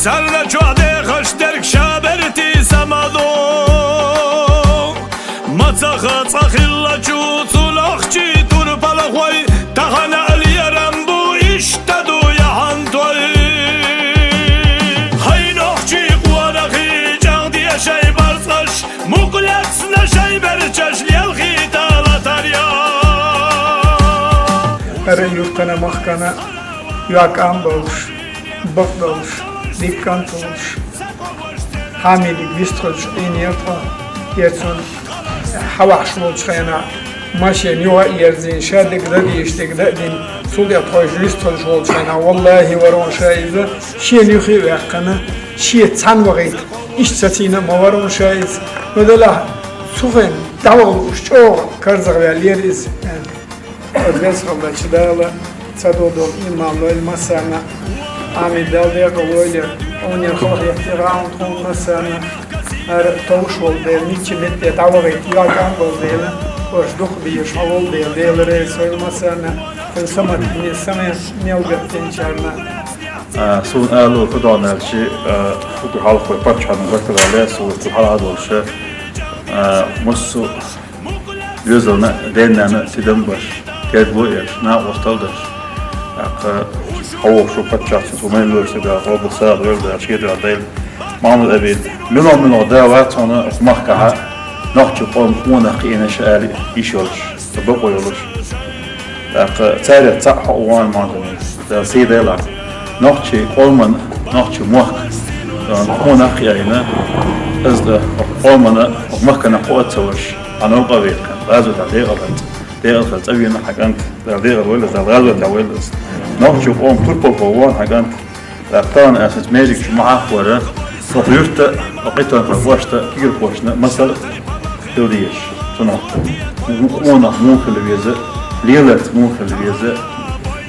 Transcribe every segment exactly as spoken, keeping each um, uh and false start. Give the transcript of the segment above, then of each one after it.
Царна чохь дехаш дерг ша бертий самадо. Мацаха цкъа хиллачу цу нохчий турпалхой, тахана алиярам бу иштта ду яхьан той. Хай нохчий къонахий, чӀагӀде шай барзкъаш, мукъ лецна шай берчаш лелхийта латаръя. ХӀара юртана махкана йоккха ам болуш, бакъдолуш, дика кӀант волуш, Хьамидига вистхуьлуш Ӏийнера тхо, я цунна хьавахьаш волчу хенахь, машен юха а ерзийна, ша дерг дан дезаш дерг дан а дина, цул тӀаьхьа тхойша вистхуьлуш волчу хенахь, валлахӀи, вара хьуна ша иза, шена юххе а ваьккхина, шен цхьаьна вахийта, иштта сацийна а ма вара хьуна ша иза. Ну, делахь, цу хенахь дӀаваха лууш чӀогӀа карзахваьллера иза. Оцу весхаллачу Дала ца додо иман лойла массарна, амин, Дала декъал лойла, хьуна халахетте гӀаун тхуна массарна, хӀара товш волу дела, мичча метте дӀавахийта йоккха ам болу дела, уьш дукха бийраш хьо волу дела, Дела реза хила массарна, хӀара самат, самат мел гатдинчарна. А, суна ала, хӀу догӀна аьлча, а, хӀу хьалхой паччахьна бакалале, суна хьалха долуша, а, массо Доьзална, ден-нана тидам беш, тергало еш, накъостал деш. ТӀаккха хьо воккхачу паччахьца цу мел лоьру стага къобал сагӀа дойла Дала, шен дуьхьа дойла. Махьмуд-Абид, мила-мила да вац хьуна оцу махкахь нохчийн къоман къонах кхиийна ша ала йиш йолуш, бакъо йолуш. ТӀаккха царех цхьаъ хьо ву, Махьмуд-Абид. Дала сий дойла. Нохчийн къоман, нохчийн мохк, а, къонах кхиийна, иза, а, къомана, махкана кхоа а ца веш, хьан новкъа вехкан, гӀазотехь декъала, декъала цӀа вена хьан кӀант, Дала декъала войла, Дала гӀазотехь войла иза. Нохчийн къоман турпалхо ву хьан кӀант, тахана аса мериг чу ма хьахвара, оха юьрта, оха кхетонхой кӀошта, кегийрхошна масал хила дезаш цунах. Къонах муха хила веза, леларца муха хила веза,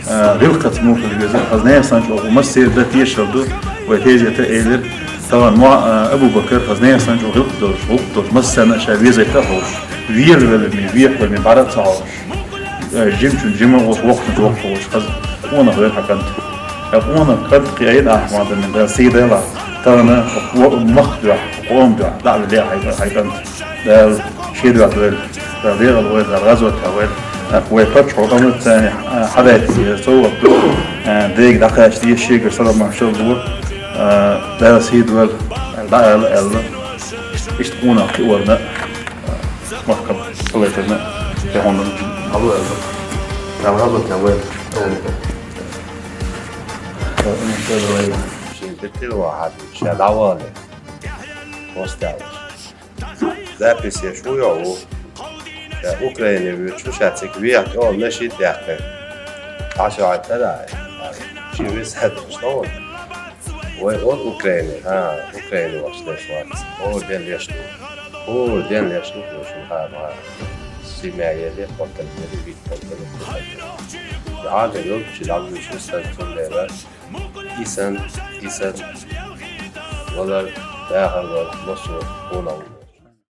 а, гӀиллакхаца муха хила веза. Хаза нехан санна чӀогӀа массеран дан тешалла ду, вай тезета элира, тахана мо, а, Абу-Бакар хаза нехан санна чӀогӀа гӀиллакх долуш, гӀуллакх долуш, массарна а ша везийта а ховш, вера велларг, вехаларг бӀаьра а ца хьоьжуш. Э, жимачун жима, воккхачун воккха волуш, хаза къонах вара хьан кӀант. Э, къонах кӀант кхиийна ахь, Махьмуд-Абид, Дала сий дойла. Тахана во-, махка дуьхьа, къоман дуьхьа дӀа а вилла хьан, хьан кӀант. Дала шен дуьхьа дойла, Дала декъала войла, Дала гӀазотехь войла. Э, вай паччахьо Къамарцани, э, хьадайтина совгӀат ду, э, дега дӀакхача деза, шегара салам-маршалла ло, э, Дала сий дойла, дӀаала аьлла. Иштта къонах кхиорна, махках хилийтарна, тӀе хьуна хьало аьлла. Дала гӀазотехь войла. Шен тӀе тилла ван хьан, ша дӀавале. Запись еш ву йо ву. Ша Украине вуьйцуш ву, ша цига вехьа тӀе ола нашид даьккхина. Ӏаш ваьттара, ши виса хӀотташ тӀе ола. Вай ола Украине, хӀа, Украине вахча деш вац. ХӀора ден леш ду. ХӀора ден леш ду, шуна хӀара, хӀара. Семья еле, хӀоттам еле, вид хӀоттам еле. Ӏада йолчу дӀавуьйцуш сан, цундела и сан, и сан. Валар, дахар вар, массо а къонах ву.